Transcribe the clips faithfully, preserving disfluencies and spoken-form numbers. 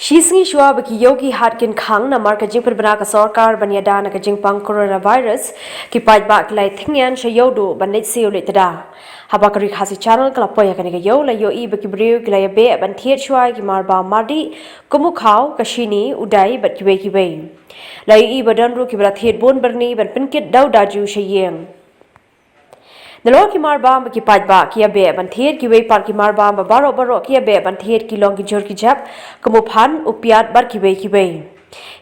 Shi sngi shuwa ba ki ïew ki hat kin khang namar ka jingpynbna ka sorkar ban ïada na ka jingpang coronavirus, ki paidbah ki la thyngian sha ïew duh ban leit siew leit tda. Haba ka Ri Khasi Channel ka la poi ha kane ka ïew, la ïohi ba ki briew ki la ïabeh ban thied shuwa ïa ki mar bam mardih, kum u khaw, ka shini, u dai bad kiwei kiwei. La ïohi ba don ruh kiba la thied bun byrni ban pynkit da u daju sha ïing. Nalor ki mar bam ba ki paidbah ki ïabeh ban thied, kiwei pat ki mar bam ba baroh baroh ki ïabeh ban thied ki long ki jhur ki jep, kum u phan, u piat bad kiwei kiwei.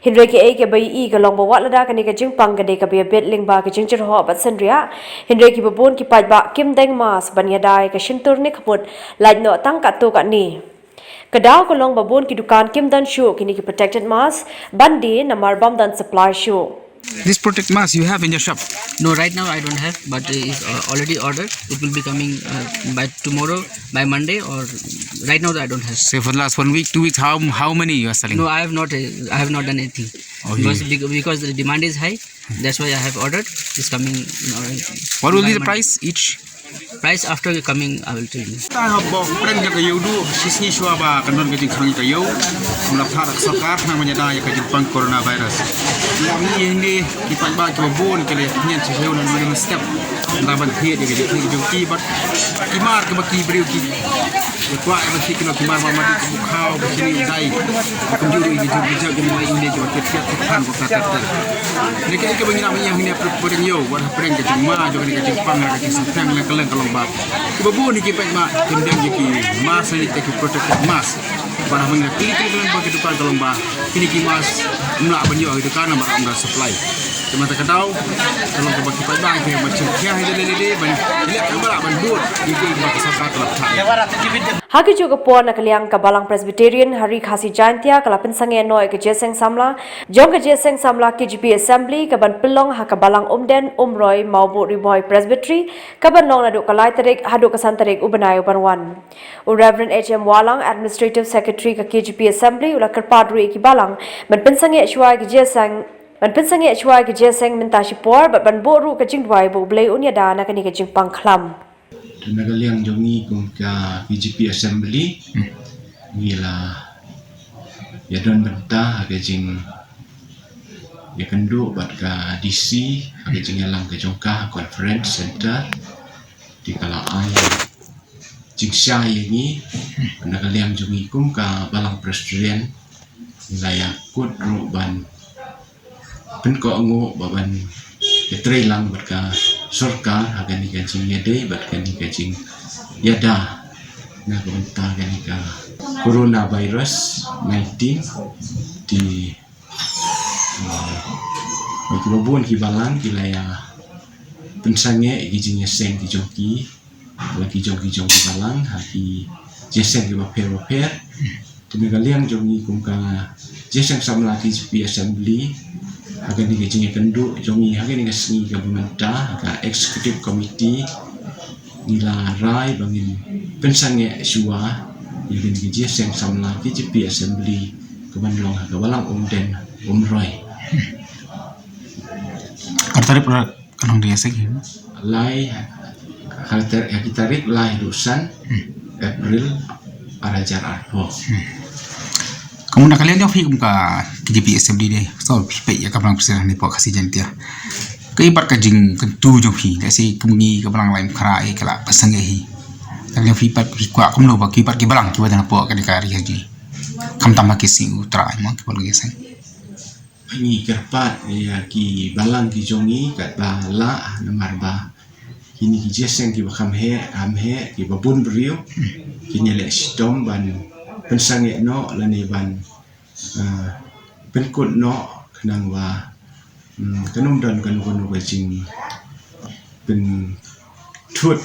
Hynrei kaei kaba ïohi ka long ba wat lada kane ka jingpang ka dei kaba ïabit lyngba ka jingjyrhoh bad synriah, hynrei kiba bun ki paidbah kim deng mask ban ïada ïa ka shyntur ne khmut, lait noh tang katto katne. Ka daw ka long ba bun ki dukan kim don shuh kine ki protected mask, ban die namar bym don supply shuh. This protect mask you have in your shop? No, right now I don't have, but it is uh, already ordered. It will be coming uh, by tomorrow, by Monday, or right now I don't have. Say for the last one week, two weeks, how how many you are selling? No, I have not. Uh, I have not done anything. Oh, because, yeah. Because the demand is high. That's why I have ordered. It's coming. Uh, what will be the price each? Price after coming, I will tell you. Ta ha bok pren ka ïew duh, shi sngi shuwa ba kan don ka jingkhang ka ïew. Kum la phah da ka sorkar, khnang ban ïada ïa ka jingpang coronavirus. Ïa ngi ïa ngi, ki paidbah kiba bun, ki la ïa ngan sha ïew na ngan step. Nda ban thied ïa ka jingkhang jong ki, bad ki mar kiba ki briew ki. Ïa kwah ïa ba ki kino ki mar ba ma ki bu khaw, ba ki ni dai. Kum ju ïa ki ju ki jab ki ni ïa ki ba ki thied ki phan ko ka ta ta. Ni ka ïa ka ba ngi na ma ïa ngi ne pren ïew, wat pren ka jingma, jong ka jingpang, ka jingsateng, leng ka leng ka long ba. Kiba bun ïa ki paidbah, kim dem ïa ki mask, sanitizer, ki protective mask. Ba na ma ngi na klik klik leng ba ki dukan ka long ba. Kine ki mask, mla ban ïoh ki dukan, namar ym don supply. Te mynta ka daw, ka long kaba ki paidbah, ki ban chim khia ha ïa lade lade, ban ïa ka ba la ban bud, ïa ki ba ka sorkar ka la phah. Ha kajuh ka por na ka liang ka Balang Presbyterian ha Ri Khasi Jaintia ka la pynsangeh noh ïa ka Jingïaseng Samla jong ka Jingïaseng Samla K J P Assembly kaban pynlong ha ka Balang Umden Umroi Mawbut Ri Bhoi Presbytery, kaban long naduh ka lai tarik haduh ka san tarik u bnai uban wan. U Reverend H M Wahlang, Administrative Secretary ka K J P Assembly, u la kyrpad ruh ïa ki balang ban pynsangeh shuwa ïa ka jingïaseng, ban pynsangeh shuwa ïa ka jingïaseng mynta shipor bad ban buh ruh ka jingduwai ba U Blei un ïada na kane ka jingpang khlam. Te na ka liang jong ngi kum ka K J P Assembly, hmm, ngi la ïadon bynta ha ka jingïakynduh bad ka D C ha ka jingïalang ka jong ka ha Conference Center. Te ka la ai jingshai ïa ngi, na ka liang jong ngi kum ka Balang Presbyterian, ngi la ïakut ruh ban pynkohnguh ba ban ïatreilang bad ka sorkar ha kane ka jingïadei bad kane ka jingïada na ka bynta kane ka coronavirus nineteen. Te, uh, kiba bun ki balang ki la ïa pynsangeh ïa ki jingïaseng ki jong ki, ba ki jong ki jong ki balang ha ki jingïaseng kiba pher ba pher. Te na ka liang jong ngi kum ka Jingïaseng Samla K J P Assembly, ha kane ka jingïakynduh jong ngi ha kane ka sngi kaba mynta, ha ka Executive Committee, ngi la rai ba ngin pynsangeh shuwa ïa kane ka Jingïaseng Samla K J P Assembly kaban long ha ka Balang Umden Umroi. Ka tarik Ka long jingïaseng hi. Lai, ha tar-, ha ki tarik lai haduh san, hmm, April, ar hajar arphew. Hmm. Kumno na ka liang jong phi kum ka K J P Assembly de, so phi peit ïa ka Balang Presbyterian hapoh Khasi Jaintia. Kaei pat ka jingkyntu jong phi, lehse kum ngi ka Balang Laitumkhrah ïa ka la pynsangeh hi. Ka liang phi pat phi kwah kumno ba ki pat ki Balang kiba don hapoh kane ka ri ha ngi. Khamtam ha ki sngi U Trai mo kiba long ïaseng. Ngi kyrpad ïa ki balang ki jong ngi katba lah namar ba kine ki jingïaseng kiba kham heh, kham heh, kiba bun briew, kin ïaleh shitom ban pynsangeh noh lane ban, ah, pynkut noh khnang ba, mm, kan ym don kano kano ka jingpynthut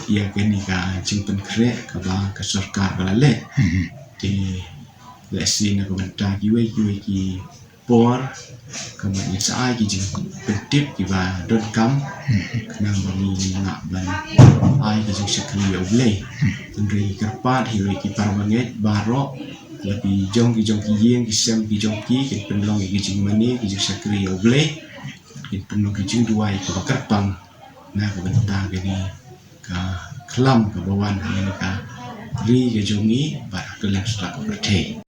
ïa kane ka jingpynkhreh kaba ka sorkar ka la leh. Mhm. Te lehse na ka bynta kiwei kiwei ki por, ka mut ngin sa ai ki jingpyntip kiba donkam, khnang ba ngi ngin lah ban ai ki jingshakri ïa U Blei. Hynrei ngi kyrpad ïa ki para bangeit baroh, la ki jong ki jong ki ïing ki sem ki jong ki, kin pynlong ïa ki jingmane ki jingshakri ïa U Blei, kin pynlong ki jingduwai kiba kyrpang na ka bynta kane ka khlam kaba wan ha kane ka ri ka jong ngi bad ha kylleng stok ka pyrthei.